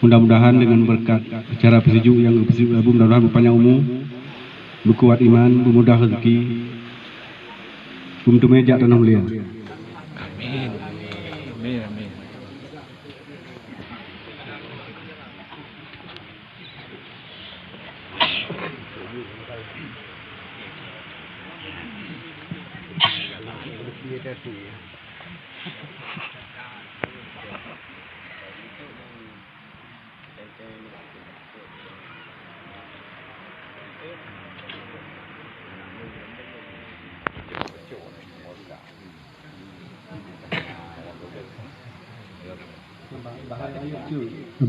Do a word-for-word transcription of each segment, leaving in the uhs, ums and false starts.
Mudah-mudahan dengan berkat acara peusijuek nyang geupeusijuek Abu, mudah-mudahan beupanyang umu, beukuat iman, beumudah rezeki, beumeuteumé jak tanoh mulia. Amin. Amin, amin.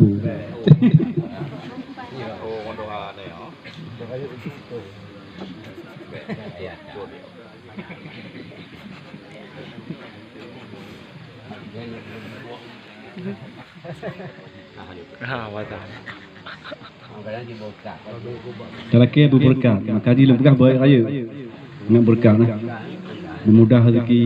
Abu. Ha, wasa. Talakée beubeureukat, maka jih lôn peugah beuet rayeuk. Ngon beureukat nah. Meumudah rezeki.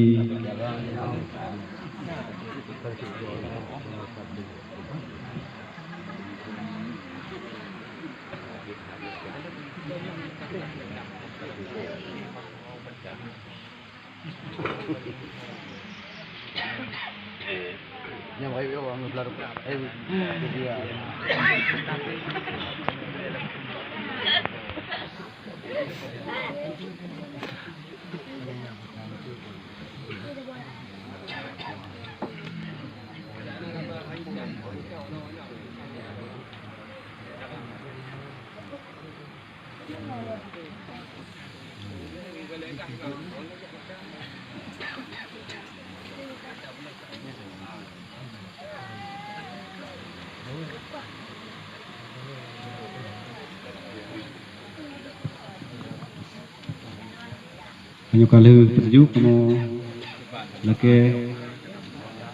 Meunyoe ka lheueh peusijuek, kamoe lakée